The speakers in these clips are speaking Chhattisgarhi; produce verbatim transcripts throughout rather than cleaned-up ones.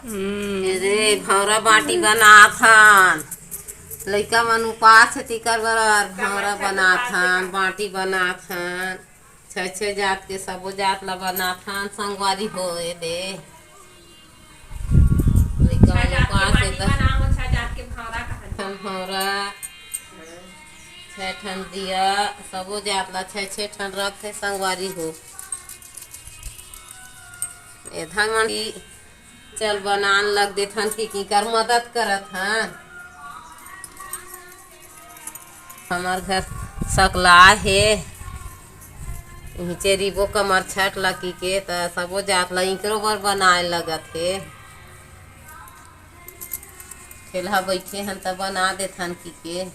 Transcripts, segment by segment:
हम्म, ये दे भौंरा बाटी बनात हन। लइका मन उपास हे, तेकर बर भौंरा बनात हन, बाटी बनात हन। छह छह जात के सबो जात ला बनात हन संगवारी हो। ये दे लइका मन उपास हे त भौंरा, छह ठन दिया, सबो जात ला छह छह ठन रखथे संगवारी हो। ए धान मन की चल बनान लग देथन कि किकर मदद करत हन। हमर घर सकला हे, इहिचे रिबो कमर छठ लगी के त सबो जात ला इकरो बर बनाए लगत हे। ठेलहा बइठे हन त बना देथन कि के।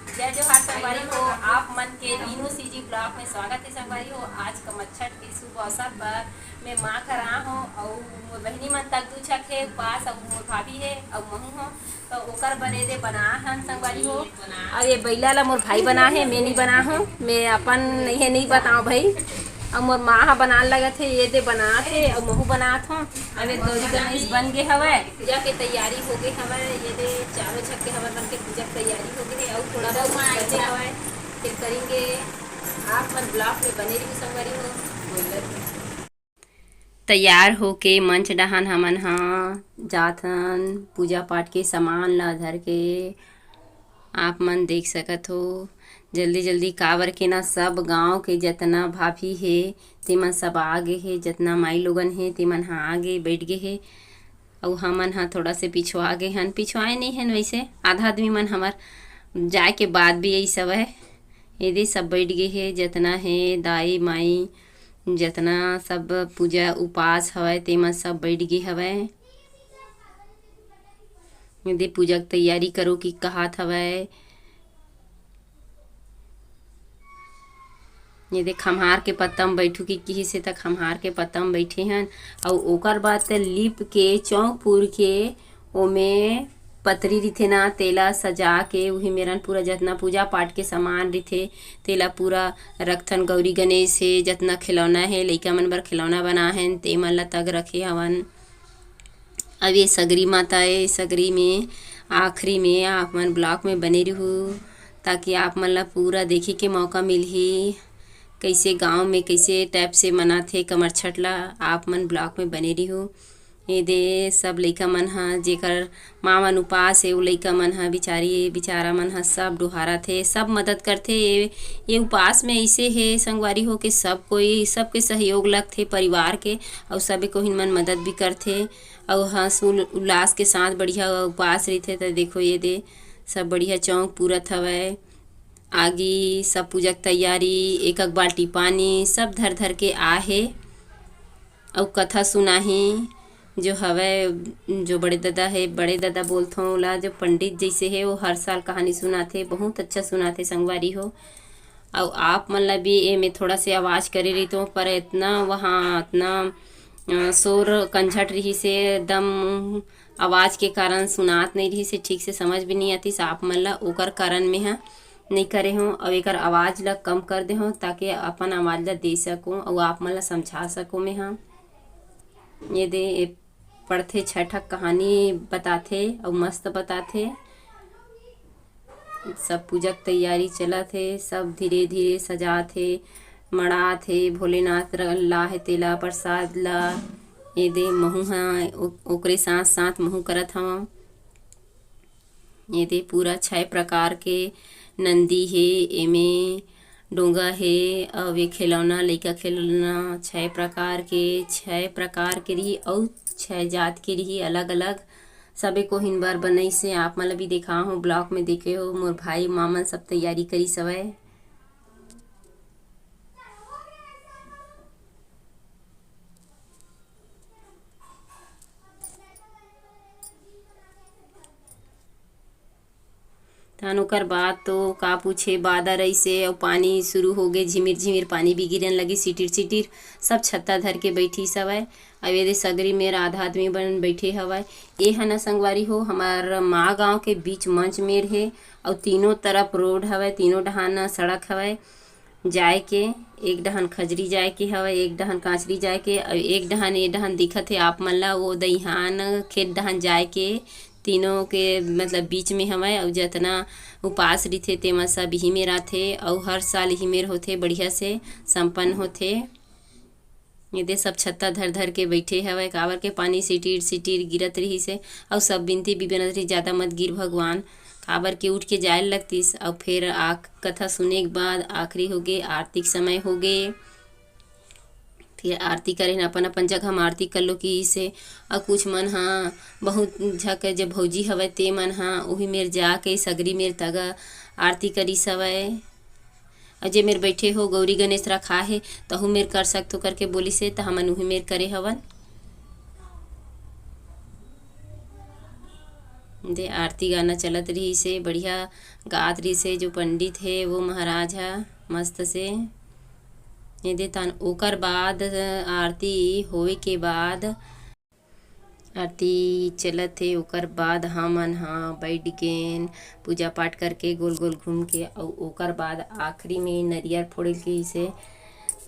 जय जोहार संगवारी हो, आप मन के मीनू सीजी ब्लॉग में स्वागत है संगवारी हो। आज कमरछठ के शुभ अवसर पर मैं माँ घर आ हूँ और मोर बहिनी मन तक दू छक है उपास और मोर भाभी है और महू हूँ, तो ओकर बरे दे बना हन संगवारी हो। और ये बैला ला मोर भाई बना है, मैं नहीं बना हूँ, मैं अपन नहीं है, नहीं बताओ भाई। और मोर माँ हा बनान लगत है, ये दे बनात है और महू बनात हूँ। अबे गौरी गणेश बन गे हवय, पूजा के तैयारी हो गे हवय। ये दे चारों झक के हमर मन के पूजा के तैयारी हो गे हे, अउ थोड़ा बहुत कुछ बचे हवय, फिर करेंगे। आप मन ब्लॉग में बने रहिहू संगवारी हो। तैयार होके मंच डहान हमन ह जाथन, पूजा पाठ के सामान ला धर के। आप मन देख सकत हो, जल्दी जल्दी काबर के ना सब गांव के जतना भाभी हे, तेमन सब आ गे हे, जतना माई लोगन हे, तेमन ह आ गे, बैठ गे हे। अउ हमन ह थोड़ा से पिछुआ गे हन, पिछुआए नहीं हन वैसे, आधा आदमी मन हमर जाए के बाद भी यही सब है। एदे सब बैठ गे हे, जतना हे दाई माई, जतना सब पूजा उपास हवय, तेमन सब बैठ गे हवय। एदे पूजा के तैयारी करो कि कहात हवय। ये दे खम्हार के पत्ता म बैठू कि किहिस हे, त खम्हार के पत्ता म बैठे हन। अउ ओकर बाद त लीप के चौक पुर के ओमे पतरी रिथे ना, तेला सजा के उही मेरन पूरा जतना पूजा पाठ के सामान रिथे, तेला पूरा रखथन। गौरी गणेश हे, जतना खिलौना हे, लइका मन बर खिलौना बना हेन, ते मन ला तक रखे हवन। अब ये सगरी माता ए, सगरी में आखिरी में आप मन ब्लॉग में बने रहू, ताकि आप मन ला पूरा देखे के मौका मिलही, कैसे गांव में कैसे टाइप से मनाथे कमरछठ ला। आप मन ब्लॉग में बने रहू। ये दे सब लइका मन ह, जेकर माँ मन उपास हे, वो लइका मन ह, बिचारी बिचारा मन ह सब डोहारत हे, सब मदद करथे। ये, ये उपास में ऐसे हे संगवारी हो के सब कोई, सबके सहयोग लगथे परिवार के, अउ सबे कोहिन मन मदद भी करथे। अउ हंस उल-, उल्लास के साथ बढ़िया उपास रहिथे। त देखो ये दे सब बढ़िया चौक पूरत हवय। आगी, सब पूजा के तैयारी, एक एक बाल्टी पानी, सब धर धर के आहे। अउ कथा सुनाही जो हवय, जो बड़े ददा हे, बड़े ददा बोलथों ओला, जो पंडित जैसे हे, वो हर साल कहानी सुनाथे, बहुत अच्छा सुनाथे संगवारी हो। अउ आप मन ला भी एमे थोड़ा से आवाज करे रहितो, पर इतना वहाँ इतना, अ, शोर कंझट रहिस हे, एकदम आवाज के कारण सुनात नहीं रहिस हे, ठीक से समझ भी नहीं आतिस आप मन ला। ओकर कारण में ह नहीं करे हों, अउ एकर आवाज ला कम कर दे हों, ताकि अपन आवाज ला दे सकूं अउ आप मन ला समझा सकूं मैं ह। ये दे, ए पढ़थे, छठक कहानी बताथे अउ मस्त बताथे। सब पूजा के तैयारी चलत हे, सब धीरे धीरे सजात हे, मड़ात हे, भोलेनाथ र-, ला हे तेला, प्रसाद ला। ये दे महू ह ओ-, ओकरे साथ साथ महू करत हवं। ये दे पूरा छह प्रकार के नंदी हे, एमे डोंगा हे, अउ ये खिलौना, लइका खिलौना, छह प्रकार के, छह प्रकार के रही अउ छह जात के रही अलग अलग। सबे कोहिन बर बनइस हे, आप मन ल भी देखा हो, ब्लॉग में देखे हो, मोर भाई मामन सब तैयारी करिस हवय। ओकर बाद तो का पूछे, बादर अइसे अउ पानी शुरू हो गे, झिमिर झिमिर पानी भी गिरन लगी, सिटिर सिटिर। सब छत्ता धर के बैठी सवय। अब एदे सगरी मेर आधा आदमी बन बैठे हवय। ए ह न संगवारी हो, हमार माँ गाँव के बीच मंच मेर हे, अउ तीनों तरफ रोड हवय, तीनों डहान सड़क हवय। जाए के, एक डहन खजरी जाए के हवय, एक डहन कांचरी जाए के, अउ एक डहन, ए डहन दिखत हे आप मन ला, वो दइहान खेत डहन जाए के, तीनों के मतलब बीच में हवय। अउ जतना उपास रिथे, तेमा सब इही मेर आथे, अउ हर साल इही मेर होथे, बढ़िया से संपन्न होथे। एदे सब छत्ता धर धर के बैठे हवय, काबर के पानी सिटिर सिटिर गिरत रिहिस हे, अउ सब बिनती भी बनत रिहिस, "जादा मत गिर भगवान," काबर के उठ के जाए लगतिस। अउ फेर आ कथा सुने के बाद आखिरी होगे, आरती के समय होगे। फिर आरती करेन, अपन अपन जगह म आरती कर लो किहिस हे। अउ कुछ मन ह, बहुत झक जे भौजी हवय, ते मन ह उही मेर जाके सगरी मेर तगा आरती करिस हवय। अउ जे मेर बैठे हो, गौरी गणेश रखा हे, तहू मेर कर सकथो करके बोलिस हे, त हमन उही मेर करे हवन। दे आरती गाना चलत रिहिस हे, बढ़िया गात रिहिस हे जो पंडित हे वो महाराज ह मस्त से। ये दे तहन ओकर बाद आरती होवे के बाद आरती चलत हे, ओकर बाद हमन ह बैठ गेन पूजा पाठ करके गोल गोल घूम के, अउ ओकर बाद आखिरी में नरियर फोड़े ल कहिस हे।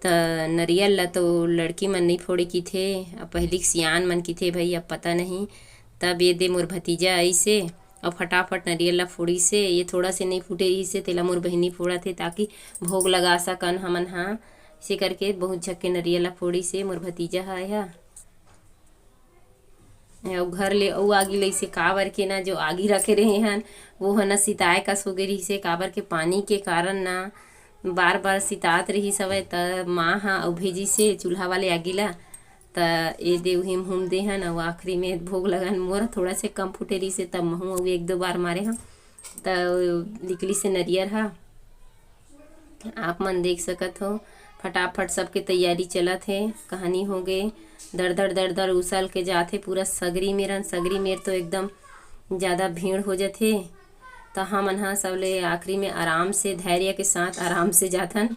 त नरियर ल तो लड़की मन नइ फोड़े किथे, अब पहिली के सियान मन किथे भई, अब पता नहीं। तब ये दे मोर भतीजा आइस हे अउ फटाफट नरियर ल फोड़िस हे। ये थोड़ा से नइ फूटे रिहिस हे, तेला मोर बहिनी फोड़त हे ताकि भोग लगा सकन हमन ह। इसे करके बहुत झक्के नरियर ल फोड़िस हे मोर भतीजा ह। एहा अउ घर ले अउ आगी लइसे, काबर के ना जो आगी रखे रहे हन, वो ह ना सिताए कस होगे रिहिसे, काबर के पानी के कारण ना बार बार सितात रिहिस हवय। त माँ ह अउ भेजिसे चूल्हा वाले आगी ला, त ए दे उही म हूम दे हन, अउ आखिरी में भोग लगान। मोर थोड़ा से कम फूटे रिहिसे, तब महूँ अउ एक दो बार मारे हन, त निकलिसे नरियर ह। आप मन देख सकत हो, फटाफट सबके तैयारी चलत हे। कहानी होगे, दर दर दर दर उसल के जात हे पूरा सगरी मेरन। सगरी मेर तो एकदम ज़्यादा भीड़ हो जथे, त हमन ह सबले आखिरी में आराम से, धैर्य के साथ आराम से जाथन।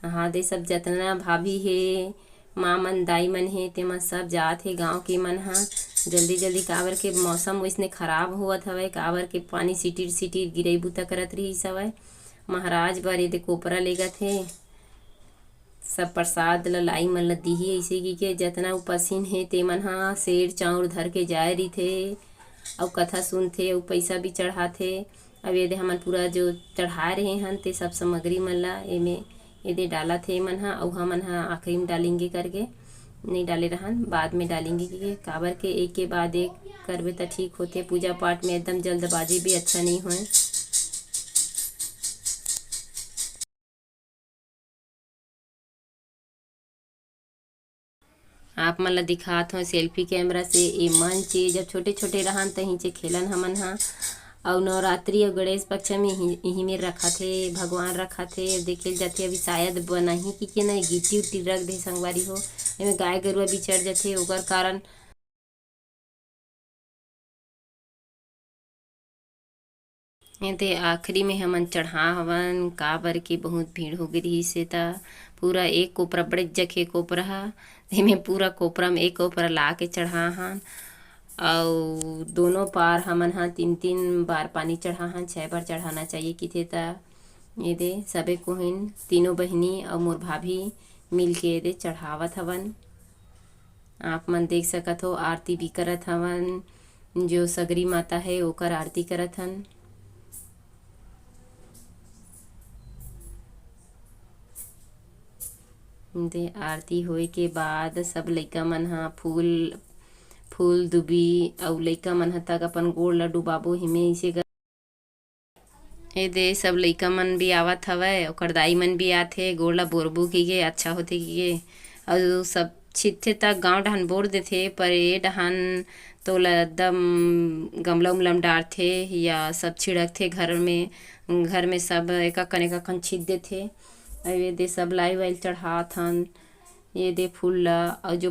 हाँ दे, सब जतना भाभी हे, माँ मन, दाई मन हे, तेमन सब जात हे गाँव के मन ह जल्दी जल्दी, काबर के मौसम वइसने खराब होवत हवय, काबर के पानी सिटिर सिटिर गिरई बुता करत रिहिस हवय। महाराज बर एदे कोपरा लेगत हे, सब प्रसाद ल लाई मन ल दिही, अइसे कि के जतना उपासिन हे, तेमन ह सेर चाउर धर के जाए रिथे, अउ कथा सुनथे, अउ पइसा भी चढ़ाथे। अब एदे हमन पूरा जो चढ़ाए रहे हन, ते सब सामग्री मन ला एमे, एदे डालत हे एमन ह, अउ हमन ह आखिरी में डालेंगे करके नइ डाले रहन, बाद में डालेंगे कि काबर के एक के बाद एक करबे त ठीक होथे। पूजा पाठ में एकदम जल्दबाजी भी अच्छा नइ होय। आप मन ल दिखात हों selfie camera से। ए मंच ए जब छोटे-छोटे रहन, तहीं चे खेलन हमन ह। अउ नवरात्रि अउ गणेश पक्ष में इही, इही मेर रखत हे, भगवान रखत हे, देखे ल जाथे। अभी शायद बनाही कि के नहीं, गिट्टी उट्टी रख दे संगवारी हो। एमे गाय गरुआ भी चढ़ जथे, ओकर कारण एदे आखिरी में हमन चढ़ा हवन, काबर कि बहुत भीड़ हो गे रिहिस हे, त पूरा एक कोपरा, बड़े जखे कोपरा ह, एमे पूरा कोपरा में एक कोपरा ला के चढ़ा हन। अउ दोनों पार हमन ह तीन-तीन बार पानी चढ़ा हन, छह बार चढ़ाना चाहिए किथे। त एदे सबे कोहिन, तीनों बहिनी अउ मोर भाभी मिल के एदे चढ़ावत हवन। आप मन देख सकत हो, आरती भी करत हवन। जो सगरी माता हे, ओकर आरती करत हन। दे आरती होए के बाद सब लइका मन ह फूल, फूल दुबी अउ लइका मन ह तक अपन गोड़ ल डुबाबो, हिमे इसे ग-, ए दे सब लइका मन भी आवत हवय, ओकर दाई मन भी आथे, गोड़ ल बोरबो कहिके, अच्छा होथे कहिके। अउ सब छिदथे त गाँव डहान बोर देथे, पर ए डहान तो ओला एकदम गमला उमला म डारथे या सब छिड़कथे घर में, घर में सब एककन एककन छिद देथे। अउ ए दे सब लाई वाई चढ़ात हन, ए दे फूल ला। अउ जो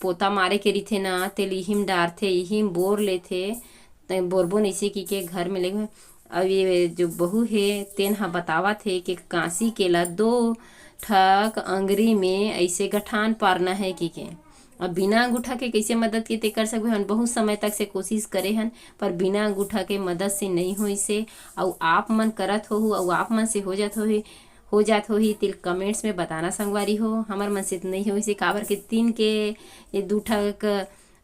पोता मारे के रहिथे ना, तेल इही म डारथे, इही म बोर लेथे, ते बोरबो नइसे कहिके घर में लेगो। अब ये जो बहू हे, तेन ह बतावत हे कि कांसी के ला दो ठक अंगरी में ऐसे गठान पारना है कि के। अब बिना अंगूठा के कैसे मदद के ते कर सकबे? हम बहुत समय तक से कोशिश करे हन, पर बिना अंगूठा के मदद से नहीं होइसे। अउ आप मन करत होहू, अउ आप मन से हो जात होही, हो जात होही, तेल comments में बताना संगवारी हो। हमर मन से तो नहीं होइसे, काबर के तीन के ये दू ठक,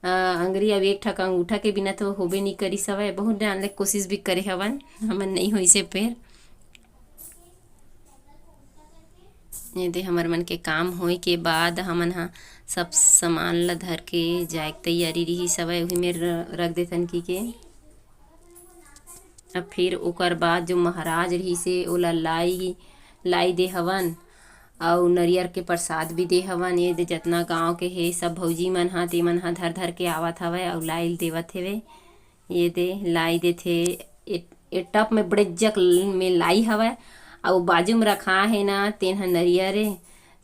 अ, अंगरी अउ एक ठक अंगूठा के बिना तो होबे नहीं करिस हवय। बहुत जान ले कोशिश भी करे हवन, हमन नहीं होइसे फेर। ये दे हमर मन के काम होए के बाद हमन ह सब सामान ला धर के जाए के तैयारी रिहिस हवय, उही मेर र-, रख देथन की के। अब फिर ओकर बाद जो महाराज रिहिस हे, ओला लाई, लाई दे हवन, अउ नरियर के प्रसाद भी दे हवन। ये दे जतना गांव के हे, सब भौजी मन ह, ते मन ह धर धर के आवत हवय अउ लाई देवत हेवे। ये दे लाई देथे, ए, ए टप में बड़े जग में लाई हवय, अउ बाजू में रखा हे ना, तेन ह नरियर ए,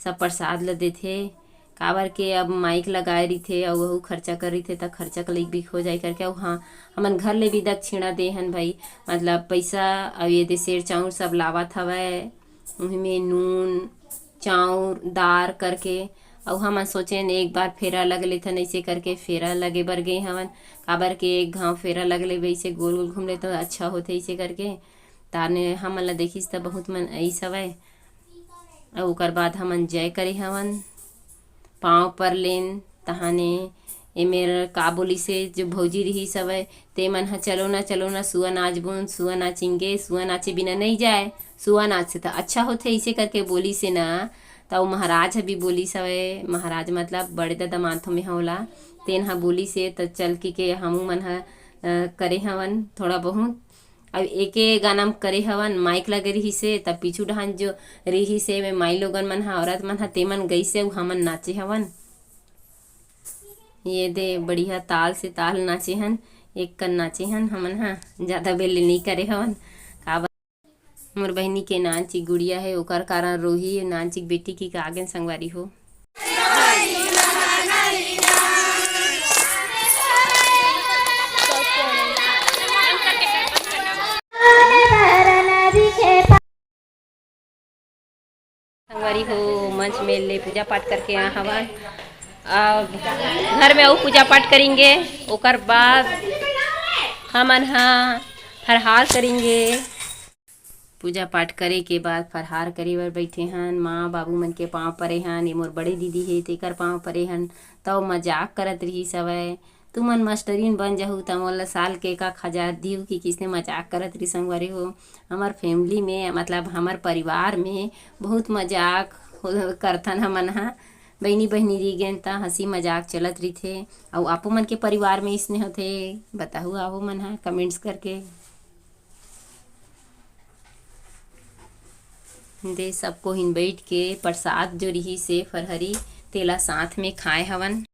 सब प्रसाद ल देथे। काबर के अब माइक लगाए रहिथे अउ वहू खर्चा कर रहिथे, त खर्चा के लइक बिक हो जाए करके। अउ हाँ, हमन घर ले भी दक्षिणा दे हन भाई, मतलब पैसा, अउ ये दे सेर चाउर सब लावत हवय, उही में नून, चाउर, दार करके। अउ हमन सोचेन एक बार फेरा लग लेथन, अइसे करके फेरा लगे बर गे हवन। काबर के एक घांव फेरा लग लेबे, अइसे गोल गोल घूम ले त अच्छा होथे, अइसे करके। ताने हमन ला देखिस त बहुत मन अइस हवय। अउ ओकर बाद हमन जय करे हवन, पाँव पर लेन। तहाने एमेर का बोलिस हे, जो भौजी रिहिस हवय, ते मन ह, "चलो ना, चलो ना, सुआ नाचबोन, सुआ नाचिंगे, सुआ नाचे बिना नइ जाए, सुआ नाच से त अच्छा होथे," अइसे करके बोलिस हे ना। त अउ महाराज ह भी बोलिस हवय, महाराज मतलब बड़े ददा मानथों में ह ओला, तेन ह बोलिस हे, त चल के, के हमू मन ह, अ, करे हवन थोड़ा बहुत। अब एके गाना म करे हवन, माइक लगे रिहिस हे, त पीछू डहान जो रिहिस हे, में माई लोगन मन ह, औरत मन ह, तेमन गइस हे, अउ हमन नाचे हवन। ये दे बढ़िया ताल से ताल नाचे हन, एक कन नाचे हन हमन ह, जादा बेर ले नइ करे हवन। काबर मोर बहिनी के नानचिक गुड़िया हे, ओकर कारण रोही नानचिक बेटी की का आगेन संगवारी हो। संगवारी हो, मंच में ले पूजा पाठ करके आ हवन। अब घर में अउ पूजा पाठ करेंगे, ओकर बाद हमन ह फरहार करेंगे। पूजा पाठ करे के बाद फरहार करे बर बैठे हन, माँ बाबू मन के पाँव परे हन, ये मोर बड़े दीदी हे, तेकर पाँव परे हन। तब मजाक करत रिहिस हवय, "तुमन मास्टरीन बन जहू, त मोला साल के एक आख हजार दिहू," कि किसने मजाक करत रिहिस संगवारी हो। हमर family में, मतलब हमर परिवार में बहुत मजाक हो-, करथन हमन ह। बहिनी बहिनी रिगेन त हंसी मजाक चलत रिथे, अउ आपो मन के परिवार में इसने होथे, बताहू आपो मन ह comments करके। दे सब कोहिन बैठ के प्रसाद जो रिहिस हे फरहरी, तेला साथ में खाए हवन।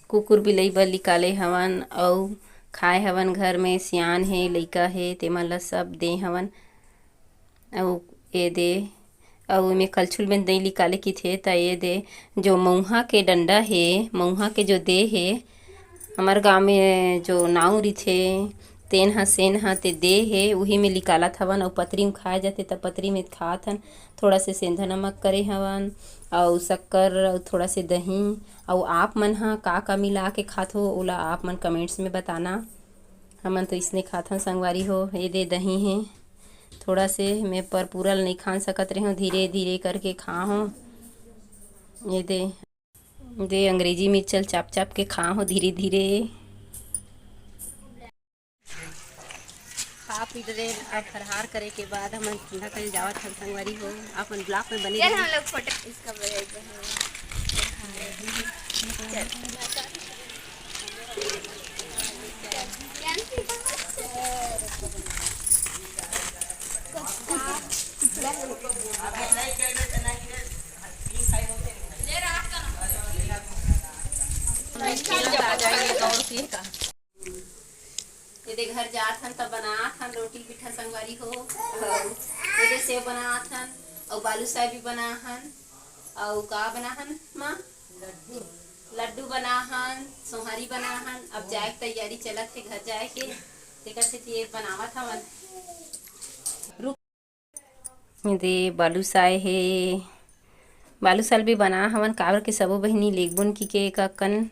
कुकुर बिलई बर निकाले हवन अउ खाए हवन। घर में सियान हे, लइका हे, तेमन ल सब दे हवन। अउ ये दे, अउ एमे कलछुल में नइ निकाले किथे, त ये दे जो मउहा के डंडा हे, मउहा के जो दे हे, हमर गाँव में जो नाऊ रिथे, तेन ह, सेन ह, ते दे हे, उही में निकालत हवन। अउ पतरी में खाए जाथे, त पतरी में खात हन। थोड़ा से सेंधा नमक करे हवन, अउ शक्कर, अउ थोड़ा से दही। अउ आप मन ह का का मिला के खाथो, ओला आप मन comments में बताना। हमन तो इसने खाथन संगवारी हो। ये दे दही हे, थोड़ा से मैं पर पूरा ल नइ खान सकत रहेंव, धीरे धीरे करके खाहूँ। ये दे, दे अंग्रेजी मिर्च ल चाप चाप के खाहूँ धीरे धीरे। खा पी डरेन, अब फरहार करे के बाद हमन ठंडा करे जावत हन संगवारी हो। अपन vlog में बने चल, रहिए। हम लोग फोटो इसका बजाई पे हैं। चल। ये दे घर जात हन त बनात हन रोटी पीठा संगवारी हो। ये दे सेव बनात हन अउ बालूशाही भी बना हन। अउ का बना हन माँ? लड्डू। लड्डू बना हन, सोहारी बना हन, अब जाए के तैयारी चलत हे घर जाए के, तेकर सेती ये बनावत हवन। रुक। ये दे बालूसाय हे, बालूसाल भी बना हवन, काबर के सबो बहिनी लेगबोन की के एक अक्कन।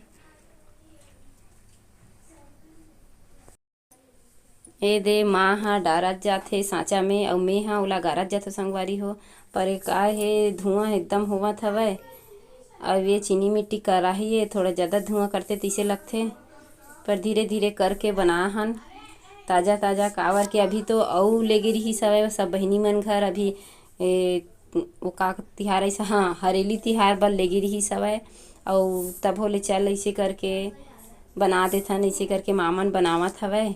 ए दे माँ ह डारत जाथे सांचा में, अउ में ह ओला गारत जाथो संगवारी हो। पर ए का हे, धुआं एकदम होवत हवय। अउ ये चीनी मिट्टी कराही ए, थोड़ा ज्यादा धुआं करथे तइसे लगथे। पर धीरे धीरे करके बना हन ताजा ताजा, काबर के अभी तो अउ लेगे रिहिस हवय सब बहिनी मन घर, अभी ए, ओ का तिहार ऐसा, हाँ, हरेली तिहार बर लेगे रिहिस हवय। अउ तभो ले चल ऐसे करके बना देथन, ऐसे करके मामन बनावत हवय।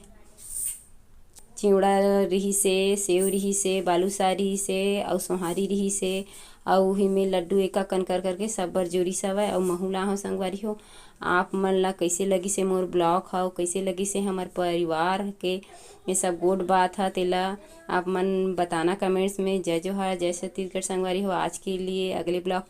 चिवड़ा रिहिस हे, सेव रिहिस हे, बालूसा रिहिस हे, अउ सोहारी रिहिस हे, अउ उही में लड्डू एका कन कर करके सब बर जोरिस हवय। अउ महू लाहव संगवारी हो, आप मन ला कइसे लगिस हे मोर ब्लॉग ह, कइसे लगिस हे हमर परिवार के ये सब गोठ बात ह, तेला आप मन बताना कमेंट्स में। जय जोहार, जय छत्तीसगढ़ संगवारी हो। आज के लिए अगले ब्लॉग में